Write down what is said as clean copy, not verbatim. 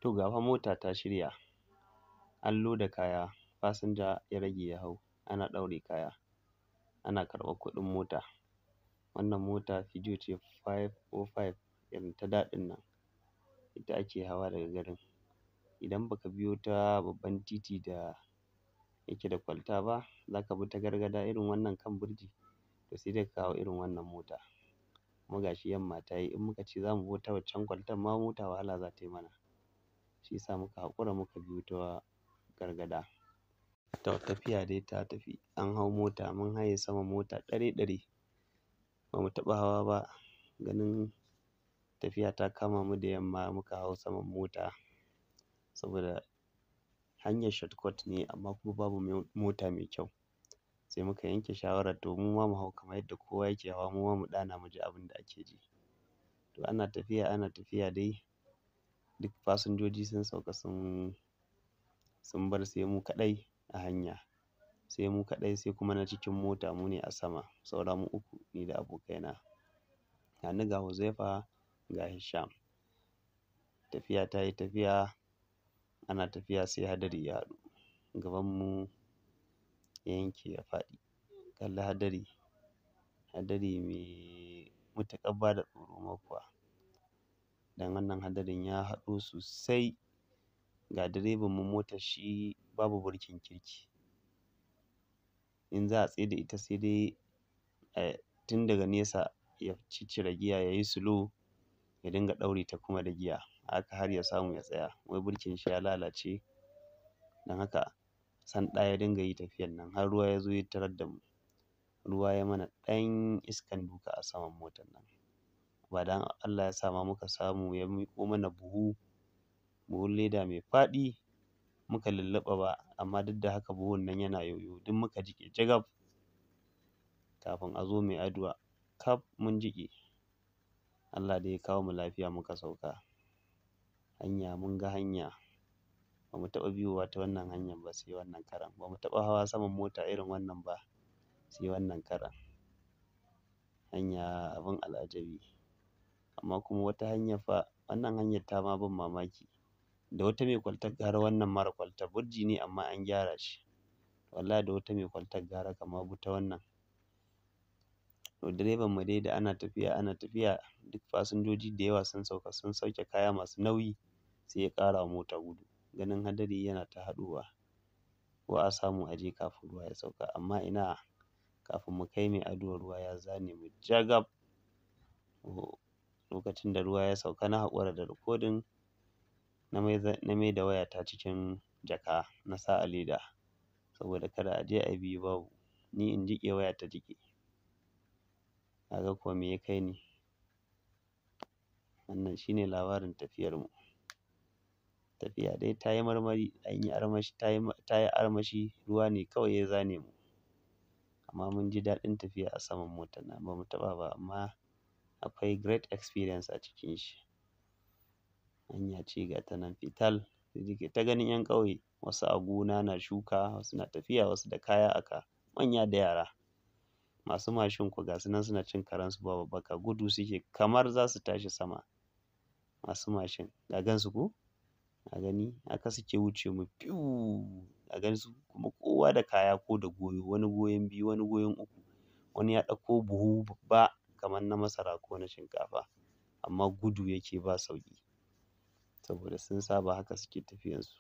To ga fa mota ta shirya, an loda kaya, fasinja ya rage ya hau, ana ɗaure kaya, ana karɓar kuɗin mota. Wannan mota Peugeot ce 505 irin ta da ɗin nan, ita ake hawa daga garin. Idan baka biyo ta babban titi da yake da kwalta ba, za ka bi ta gargada irin wannan kan birji, to sai dai ka hau irin wannan mota. Kuma ga shi yamma ta yi, in muka ce za mu bi ta waccan kwaltar ma mota wahala za ta yi mana. Shi ya sa muka haƙura muka biyo ta gargada. To tafiya dai ta tafi, an hau mota mun haye sama mota ɗare ɗare. Ba mu taɓa hawa ba, ganin tafiya ta kama mu da yamma muka hau saman mota saboda hanyar shortcut ne amma kuma babu mota mai kyau. Sai muka yanke shawarar to mu ma mu hau kamar yadda kowa yake hawa, mu ma mu ɗana mu ji abin da ake ji. To ana tafiya dai duk fasinjoji sun sauka sun bar sai mu kaɗai a hanya. Sai mu kaɗai sai kuma na cikin mota mu ne a sama. Saura mu uku ni da abokaina. Ga ni ga Huzaifa ga Hisham. Tafiya ta yi tafiya, ana tafiya sai hadari ya haɗu. Gabanmu ya yanke ya faɗi. Kalli hadari, hadari mai matuƙar bada tsoro ma kuwa. Dan wannan hadarin ya haɗu sosai. Ga direban mu motar shi babu birkin kirki. In za a tsai da ita sai dai, tun daga nesa ya ciccire giya yayi slow ya dinga ɗaure ta kuma da giya. Haka har ya samu ya tsaya. Wai birkin shi ya lalace. Dan haka sanda ya dinga yi tafiyan nan har ruwa ya zo ya tarar da mu. Ruwa ya mana ɗan iskan duka a saman motar nan. Ba dan Allah ya sa ma muka samu ya miƙo mana buhu, buhun leda mai faɗi muka lulluɓa ba, amma duk da haka buhun nan yana yoyo duk muka jiƙe jagab. Kafin a zo Mai'adua kaf mun jiƙe. Allah dai ya kawo mu lafiya muka sauka. Hanya mun ga hanya. Ba mu taɓa biyowa ta wannan hanyar ba sai wannan karan. Ba mu taɓa hawa saman mota irin wannan ba sai wannan karan. Hanya abin al'ajabi. Amma kuma wata hanya fa, wannan hanyar ta ma ban mamaki. Da wata mai kwaltar gara wannan mara kwalta birji ne amma an gyara shi. Wallahi da wata mai kwaltar gara kama bi ta wannan. To direban mu dai da ana tafiya ana tafiya duk fasinjoji da yawa sun sauka sun sauke kaya masu nauyi sai ya ƙara wa mota gudu. Ganin hadari yana ta haɗuwa. Ko a samu a je kafin ruwa ya sauka, amma ina kafin mu kai Mai'adua ruwa ya zane mu jagab. Lokacin da ruwa ya sauka na haƙura da recording, na mai da wayata cikin jaka na sa a leda saboda kada a je a biyu babu. Ni in jiƙe waya ta jiƙe. Kaga kuwa me ya kai ni? Wannan shine labarin tafiyar mu. Tafiya dai ta yi marmari, an yi armashi, ta yi armashi, ruwa ne kawai ya zane mu. Amma mun ji daɗin tafiya a saman motar nan, ba mu taɓa ba amma akwai great experience a cikin shi. Hanya ce ga ta nan fital, sai dai ta ganin 'yan ƙauye, wasu a gona na shuka, wasu na tafiya, wasu da kaya a ka, manya da yara. Masu mashin ko ga su nan suna cin karensu ba babbaka, gudu suke kamar za su tashi sama. Masu mashin, ka gansu ko? Ka gani? Haka suke wuce mu fiu. Ka gansu kuma kowa da kaya ko da goyo, wani goyon biyu, wani goyon uku. Wani ya ɗauko buhu babba kamar na masara ko na shinkafa amma gudu yake ba sauƙi saboda sun saba haka suke tafiyansu.